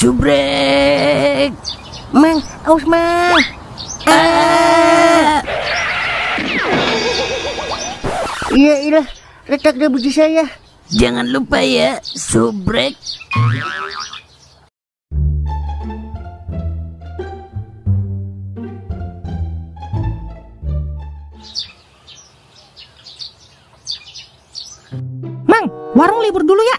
Subrek. Mang, awas Mang. Iya, letak deh biji saya. Jangan lupa ya, Subrek. Mang, warung libur dulu ya.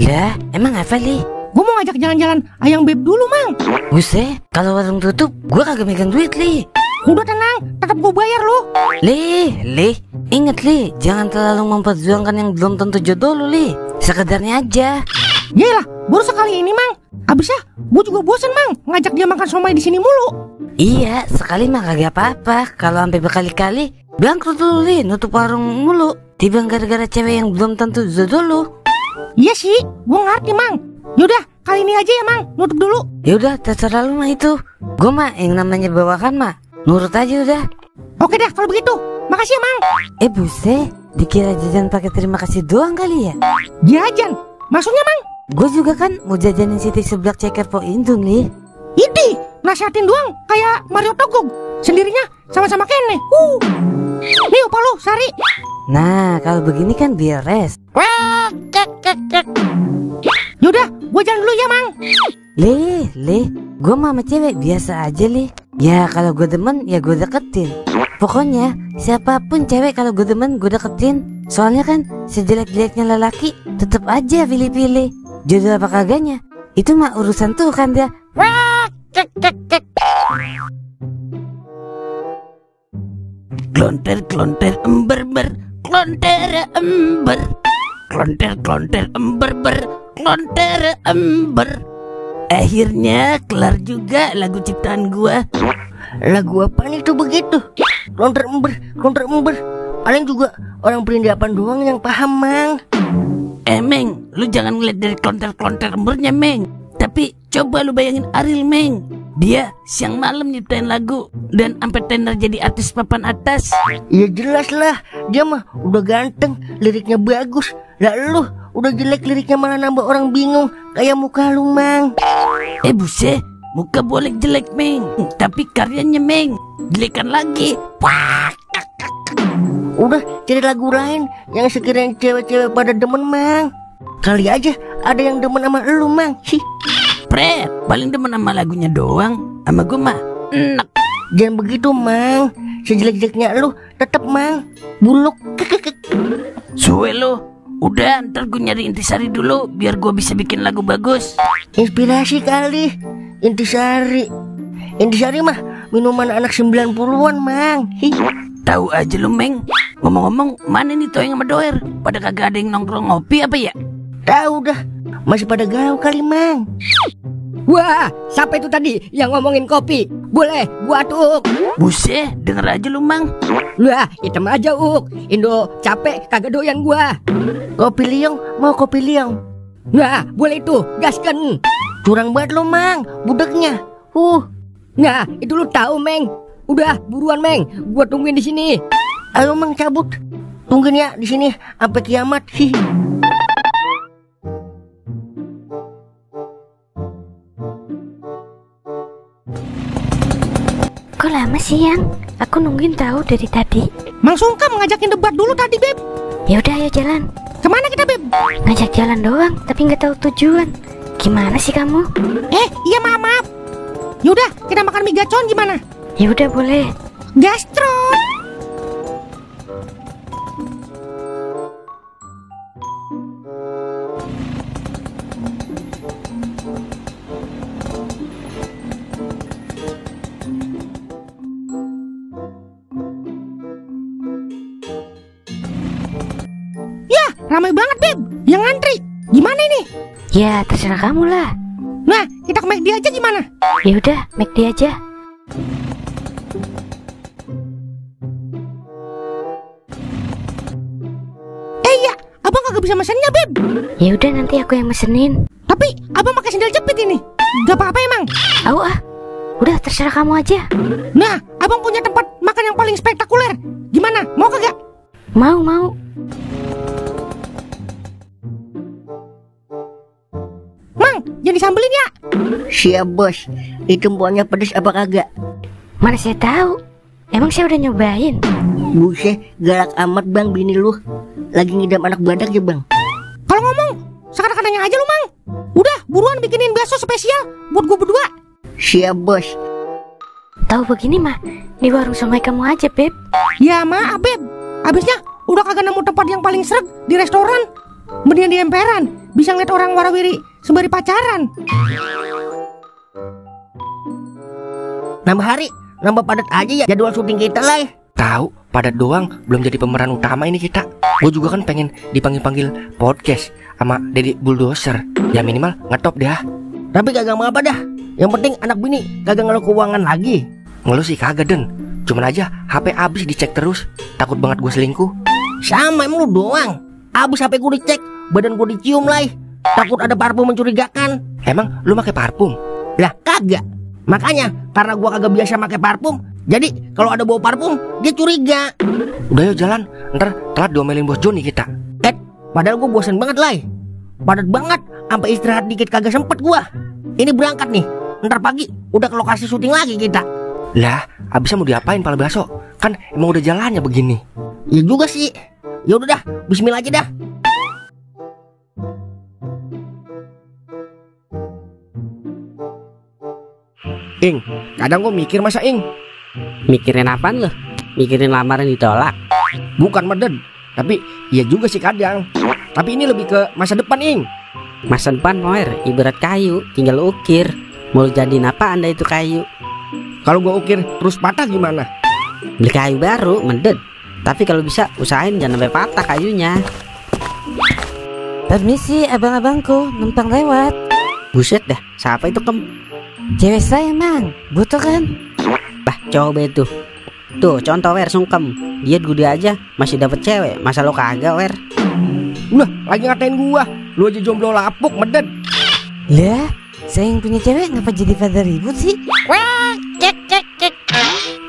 Lah, emang apa li? Gue mau ngajak jalan-jalan ayang beb dulu, Mang. Buset, kalau warung tutup, gue kagak megang duit li. Udah tenang, tetap gue bayar lo. Li, inget li, jangan terlalu memperjuangkan yang belum tentu jodoh lu li. Sekedarnya aja. Yalah, baru sekali ini, Mang. Abisnya, gue juga bosen, Mang, ngajak dia makan somai di sini mulu. Iya, sekali mah kagak apa-apa. Kalau sampai berkali-kali, bangkrut lu li, nutup warung mulu. Tiba gara-gara cewek yang belum tentu jodoh lu. Iya sih, gue ngerti, Mang. Yaudah, kali ini aja ya, Mang, nutup dulu. Yaudah, terserah lu mah itu. Gue mah yang namanya bawakan mah nurut aja udah. Oke dah, kalau begitu. Makasih ya, Mang. Buset, dikira jajan pakai terima kasih doang kali ya? Jajan? Maksudnya, Mang? Gue juga kan mau jajanin Siti seblak ceker po indung nih. Idi, nasihatin doang kayak Mario Togog. Sendirinya sama-sama kene. Nih upah lu, Sari. Nah, kalau begini kan beres. Yaudah, gue jalan dulu ya, Mang. Lih, gue mah sama cewek biasa aja li. Ya kalau gue demen ya gue deketin. Pokoknya siapapun cewek kalau gue demen gue deketin. Soalnya kan sejelek-jeleknya lelaki tetap aja pilih-pilih. Jodoh apa kagaknya itu mah urusan tuh kan dia. Klonter ember-ber, klonter ember, klonter ember-ber, klonter ember. Akhirnya kelar juga lagu ciptaan gua. Lagu apaan itu begitu? Klonter ember. Paling juga orang perindapan doang yang paham, Mang. Meng, lu jangan ngeliat dari klonter embernya, Meng. Tapi coba lu bayangin Ariel, Meng. Dia siang malam nyiptain lagu dan sampai tender jadi artis papan atas. Ya jelas lah, dia mah udah ganteng, liriknya bagus. Lah lu udah jelek, liriknya malah nambah orang bingung. Kayak muka lu, Mang. Buset, muka boleh jelek, Meng, tapi karyanya, Meng, jelekan lagi. Wah. Udah cari lagu lain yang sekiranya cewek-cewek pada demen, Mang. Kali aja ada yang demen sama lu, Mang. Pret, paling demen sama lagunya doang. Sama gue mah enak. Jangan begitu, Mang. Sejelek-jeleknya lu tetep, Mang, buluk. Suwe lu. Udah, ntar gue nyari intisari dulu biar gue bisa bikin lagu bagus. Inspirasi kali. Intisari mah minuman anak 90-an, Mang. Tahu aja lu, Meng. Ngomong-ngomong, mana nih Toeng sama Doer? Pada kagak ada yang nongkrong ngopi apa ya? Tahu dah. Masih pada galau kali, Mang. Wah, siapa itu tadi yang ngomongin kopi? Boleh gua Uk. Buset, denger aja lu, Mang. Lah, hitam aja, Uk. Indo capek kagak doyan gua. Kopi liong, mau kopi liong. Nah, boleh itu, gaskan. Curang banget lo, Mang, budeknya. Nah, itu lu tahu, Meng. Udah, buruan, Meng. Gua tungguin di sini. Ayo, Mang, cabut. Tungguin ya di sini sampai kiamat. Kok lama sih, Yang? Aku nungguin tahu dari tadi. Mang Sungkam ngajakin debat dulu tadi, Beb. Ya udah, ayo jalan. Kemana kita, Beb? Ngajak jalan doang, tapi nggak tahu tujuan. Gimana sih kamu? Iya, maaf. Yaudah, kita makan mie gacon gimana? Ya udah, boleh. Gastron. Ramai banget, Beb. Yang ngantri. Gimana ini? Ya, terserah kamu lah. Nah, kita ke McD aja gimana? Ya udah, McD aja. Iya, abang kagak bisa mesennya, Beb. Ya udah, nanti aku yang mesenin. Tapi abang pakai sendal jepit ini. Gak apa-apa emang. Udah terserah kamu aja. Nah, abang punya tempat makan yang paling spektakuler. Gimana? Mau kagak? Mau. Mang, Bang, jangan disambelin ya. Siap bos. Itu empoknya pedes apa kagak? Mana saya tahu. Emang saya udah nyobain. Buset, galak amat bang bini lu. Lagi ngidam anak badak ya bang. Kalau ngomong, sekadang-kadangnya aja lu, Mang. Udah, buruan bikinin bakso spesial buat gue berdua. Siap bos. Tahu begini mah, di warung somai kamu aja, Beb. Ya maaf, Beb. Abisnya udah kagak nemu tempat yang paling sreg di restoran. Mendingan di emperan, bisa ngeliat orang warawiri sembari pacaran. Nambah hari, nambah padat aja ya jadwal syuting kita lah. Tahu, padat doang, belum jadi pemeran utama ini kita. Gue juga kan pengen dipanggil-panggil podcast sama Deddy Bulldozer. Ya minimal ngetop dah. Tapi kagak mau apa dah. Yang penting anak bini kagak ngeluh keuangan lagi. Ngeluh sih kagak Den. Cuman aja HP abis dicek terus. Takut banget gue selingkuh. Sama emang lu doang. Abis HP gue dicek, badan gue dicium lah. Takut ada parfum mencurigakan. Emang lu pakai parfum? Lah kagak. Makanya karena gue kagak biasa pakai parfum, jadi kalau ada bau parfum dia curiga. Udah yuk jalan, ntar telat diomelin bos Joni kita. Padahal gue bosan banget lah. Padat banget, sampai istirahat dikit kagak sempet gue. Ini berangkat nih, ntar pagi udah ke lokasi syuting lagi kita. Lah, abisnya mau diapain pala bakso? Kan emang udah jalannya begini. Ya juga sih. Ya udah dah, bismillah aja dah. Ing, kadang gue mikir masa Ing. Mikirin apaan lo? Mikirin lamaran ditolak? Bukan meden, tapi iya juga sih kadang. Tapi ini lebih ke masa depan Ing. Masa depan Moer, ibarat kayu, tinggal ukir. Mau jadiin apa anda itu kayu? Kalau gue ukir terus patah gimana? Beli kayu baru, mended. Tapi kalau bisa usahain jangan sampai patah kayunya. Permisi abang-abangku, numpang lewat. Buset dah, siapa itu Kem? Cewek saya Mang, butuh kan? Bah, coba itu. Tuh, contoh Wer sungkem. Dia gudi aja masih dapet cewek, masa lo kagak Wer? Udah, lagi ngatain gua. Lu aja jomblo lapuk, meden. Lah, saya yang punya cewek ngapa jadi pada ribut sih? Wah, cek.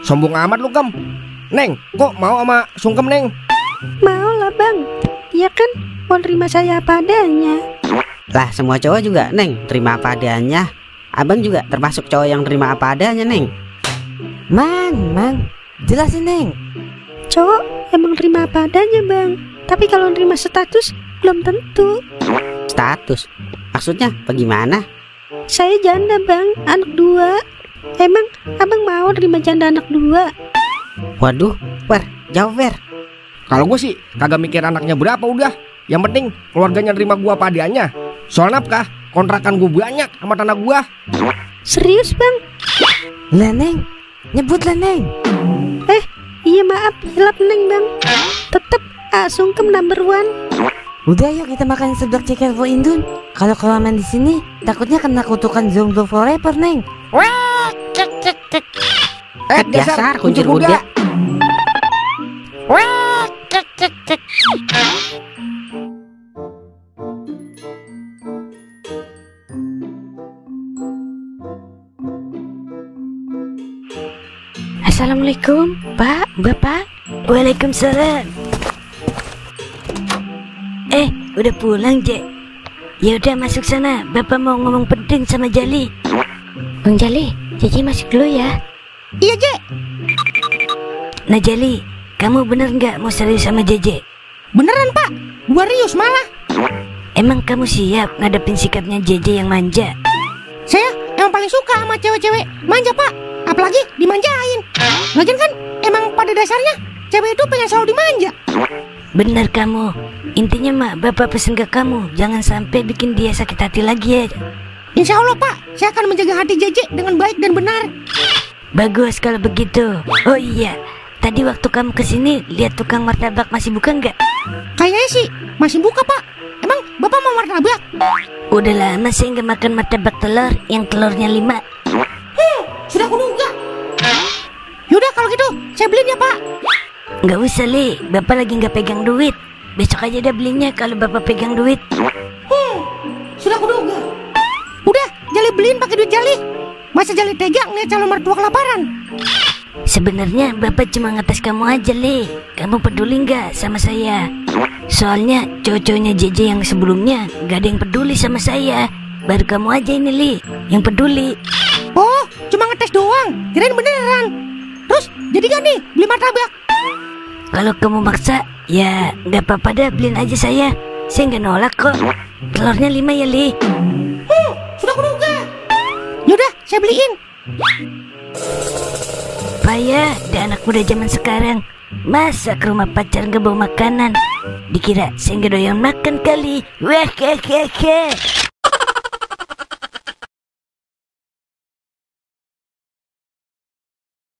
Sombong amat lu Kem. Neng, kok mau sama sungkem Neng? Mau lah Bang. Dia kan mau terima saya apa adanya. Lah, semua cowok juga Neng terima apa adanya. Abang juga termasuk cowok yang terima apa adanya Neng. Mang, jelasin Neng. Cowok emang terima apa adanya Bang. Tapi kalau terima status belum tentu. Status? Maksudnya bagaimana? Saya janda Bang, anak 2. Emang abang mau terima janda anak 2? Waduh, Wer, jawab Wer. Kalau gue sih kagak mikir anaknya berapa udah. Yang penting keluarganya nerima gua apa adanya. Soal nafkah, kontrakan gue banyak sama tanah gua. Serius Bang? Lah Neng, nyebut lah Neng. Iya maaf, hilap Neng Bang. Tetep sungkem number 1. Udah yuk kita makan seblak ceker po Indun. Kalau kelamaan di sini takutnya kena kutukan zombie forever Neng. Wah, cek. Dasar kuncir kuda. Wah, cek. Assalamualaikum, Pak, Bapak. Waalaikumsalam. Udah pulang Jek? Ya udah masuk sana, Bapak mau ngomong penting sama Jali. Bang Jali, Cici masuk dulu ya. Iya, Jek. Nah Jali, kamu bener nggak mau serius sama JJ? Beneran, Pak. Gua rius malah. Emang kamu siap ngadepin sikapnya JJ yang manja? Saya emang paling suka sama cewek-cewek manja, Pak. Apalagi dimanjain. Lagian kan emang pada dasarnya cewek itu pengen selalu dimanja. Bener kamu. Intinya mah Bapak pesen ke kamu, jangan sampai bikin dia sakit hati lagi ya. Insya Allah Pak, saya akan menjaga hati JJ dengan baik dan benar. Bagus kalau begitu. Oh iya, tadi waktu kamu kesini lihat tukang martabak masih buka nggak? Kayaknya sih masih buka Pak. Emang Bapak mau martabak? Udah lama saya nggak makan martabak telur yang telurnya 5. Sudah kuduga. Yaudah kalau gitu saya beliin ya Pak. Nggak usah Li, Bapak lagi nggak pegang duit. Besok aja dah belinya kalau Bapak pegang duit. Sudah kuduga. Udah, Jali beliin pakai duit Jali. Masa Jali tega ngeliat calon mertua kelaparan? Sebenarnya Bapak cuma ngetes kamu aja Li. Kamu peduli nggak sama saya? Soalnya cowok-cowoknya JJ yang sebelumnya nggak ada yang peduli sama saya. baru kamu aja ini Li yang peduli. Oh, cuma ngetes doang. Kirain beneran. Terus, jadi gak nih beli martabak? Kalau kamu maksa, ya nggak apa-apa dah, beliin aja saya. Saya nggak nolak kok. Telurnya 5 ya Li. Sudah kuduga. Yaudah, saya beliin. Payah, ada anak muda zaman sekarang. Masa ke rumah pacar nggak bawa makanan? Dikira saya nggak doyan makan kali. Wah,